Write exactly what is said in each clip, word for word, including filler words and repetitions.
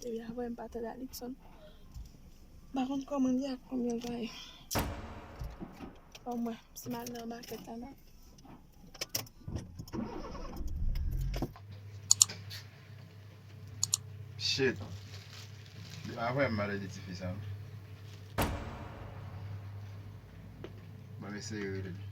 Depi apre m pa tande Alixon. M pa konn kòman l ye ak konbyen l va ye. Bon, mwen, si m al nan makèt la, non. Shit. Li pa vrèman pale de tifi sa non. Ban m eseye rele l.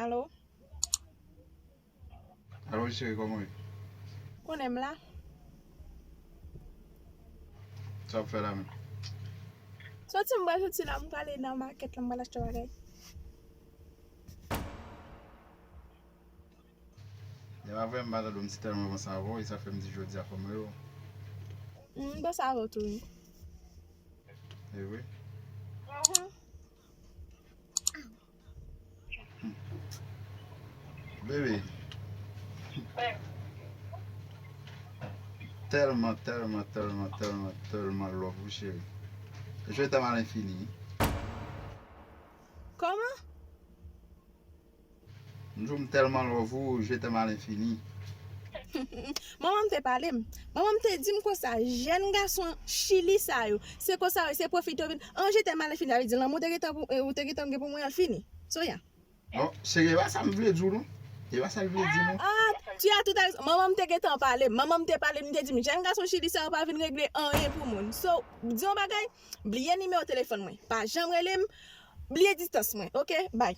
Alo? Alo wi cheri, kòman w ye? Konnen m la. Sa w ap fè la menm? Soti m pral soti la, m prale nan makèt la, m pral achte bagay. Depi apre m pa tande w, m si tèlman panse avè w, e sa fè m di jodi a fò m rele w. M panse avè w tou wi. E vre? Bebe. Tèlman, tèlman, tèlman, tèlman, tèlman love ou cheri. Je t'aime à l'infini. Kòman? M di w m tèlman love ou, je t'aime à l'infini. Manman m te pale m. Manman m te di m konsa, jèn gason Chili sa yo, se konsa yo, se pwofite yo vin. An, je t'aime à l'infini, sa vle di lanmou te gentan pou, eh, ou te gentan gen pou mwen an fini. Soya. Bon, cheri, e pa sa m vle di w non. E pa sa l vle di non. Ah, tu as tout à raison. Manman m te gentan pale m. Manman m te pale m, li te di m, jèn gason Chili sa yo pa vin regle anyen pou moun. So, di yon bagay, bliye nimewo telefòn mwen. Pa janm rele m, bliye distans mwen. Ok, bye.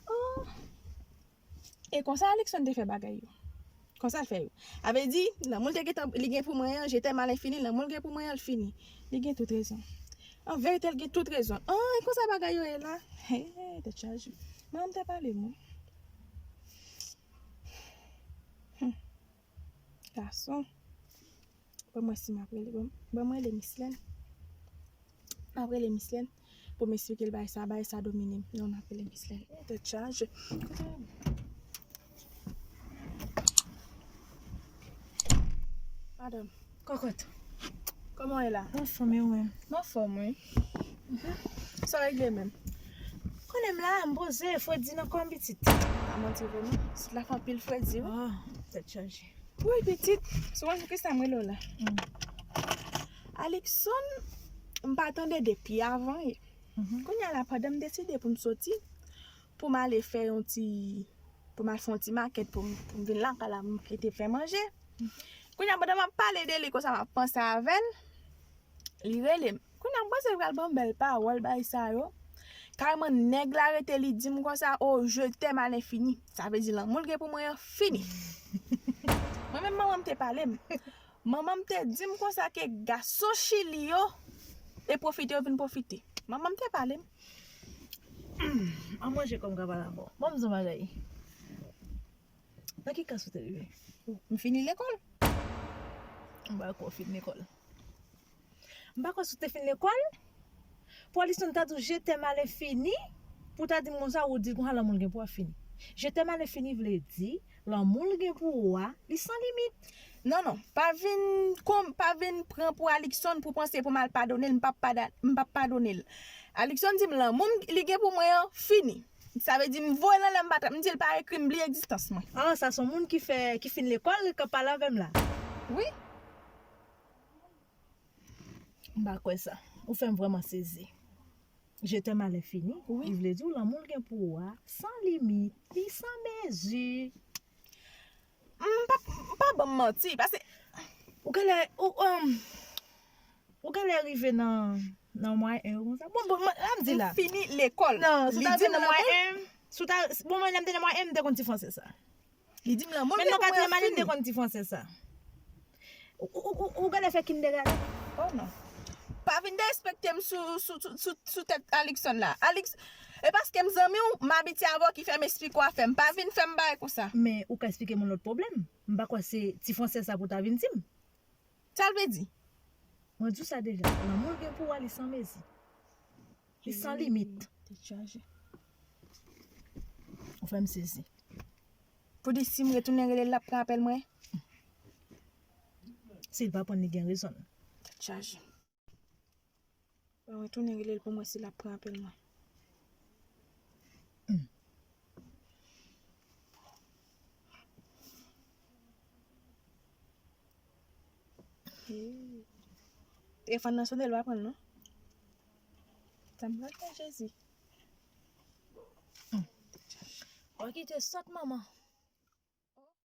Oh. E konsa Alixon te fè bagay yo. Konsa l fè yo. A vle di, lanmou l te gentan, li gen pou mwen an, je t'aime à l'infini, lanmou l gen pou mwen an, l fini. Li gen tout rezon. An verite, l gen tout rezon. An, e konsa bagay yo ye la. Hey, tèt chaje. Manman m te pale m wi. Hmm. Gason. Ban m wè si m ap rele. Ban m, ban m rele Miss Lène. M ap rele Miss Lène pou m esplike l bagay sa, bagay sa domine m. Non, m ap rele Miss Lène. Tèt chaje. Kote w ye? Madanm. Kòkòt. Kòman w ye la? M anfòm, e ou menm? M anfòm, wi. Mhm. Sa w regle menm? Konnen m la, m poze, fredi nan kò m pitit. Pa manti vre non. Sot la fè anpil fredi, wi. Ah, tèt chaje. Wi, pitit. Sou konn poukisa m rele w la? Mm. Alixon, m pa tande depi avan ye. Mhm. Kounye a la, pandan m deside pou m soti, pou m ale fè yon ti, pou m al fè yon ti makèt pou m, pou m vin lakay la, pou m kite fè manje. Mhm. Kounye a, pandan m ap pale de li konsa, m ap panse avè l, li rele m. Kounye a, m panse l pral ban m bèl pawòl, bagay sa yo. Kareman, nèg la rete, li di m konsa, oh, je t'aime à l'infini. Sa vle di lanmou l gen pou mwen an fini. Mwen menm, manman m te pale m. Manman m te di m konsa ke gason Chili yo, e pwofite yo vin pwofite. Manman m te pale m. An manje kòm kavalabo. Bon, m di w bagay. Nan ki klas ou te rive? M fini lekòl. M pa kwè w fin lekòl. M pa kwè si w te fin lekòl. Pou Alixon ta di w je t'aime à l'infini, pou w ta di m konsa, ou di l konsa lanmou l gen pou w a fini. Je t'aime à l'infini vle di, lanmou l gen pou ou a, li san limit. Non, non, pa vin kon, pa vin pran pou Alixon pou panse pou m al padone l, m p ap pada-, m p ap padone l. Alixon di m lanmou m, li gen pou mwen an fini. Sa vle di m voye l anlè, m pa t ap, m di l pa ekri m, bliye egzistans mwen. Ah, sa se yon moun ki fè, ki fin lekòl, k ap pale avè m la. Wi. M pa kwè sa. Ou fè m vrèman sezi. Je t'aime à l'infini. Wi. Li vle di w lanmou l gen pou ou a san limit. Li san mezi. M pa, m pa ban m manti, paske ou genlè, ou, um, ou genlè rive nan, nan mwayen en konsa. Bon, bon, m ap di la. M fini lekòl. Non, si w ta Li di rive nan m mwayen en, si w ta, bon, mwen, lè m te nan mwayen en, m te konn ti franse sa. Li di m lanmou l Men gen nan pou mwen katriyèm ane, m te fini. konn ti franse sa. Ou, ou, ou, ou genlè fè kindergarten. Oh non. Pa vin derespekte m sou, sou, sou, sou, sou tèt Alixon la. Alix, e paske m zanmi w, m abitye avè w ki fè m esplike w afè m. Pa vin fè m bagay konsa. Men ou ka esplike m yon lòt pwoblèm. M pa kwè se ti franse sa pou w ta vin di m. Sa l vle di? Mwen di w sa deja. Lanmou l gen pou ou a, li san mezi. Li san limit. Tèt chaje. Ou fè m sezi. Pou di si m retounen rele l, l ap pran apèl mwen? Si l pa pran, li gen rezon l. Tèt chaje. Bon, mwen tounen rele l pou m wè si l ap pran apèl mwen. Telefòn nan sone, l pa pran l non. Sa m pral fè, Jezi? Ou kite sòt manman.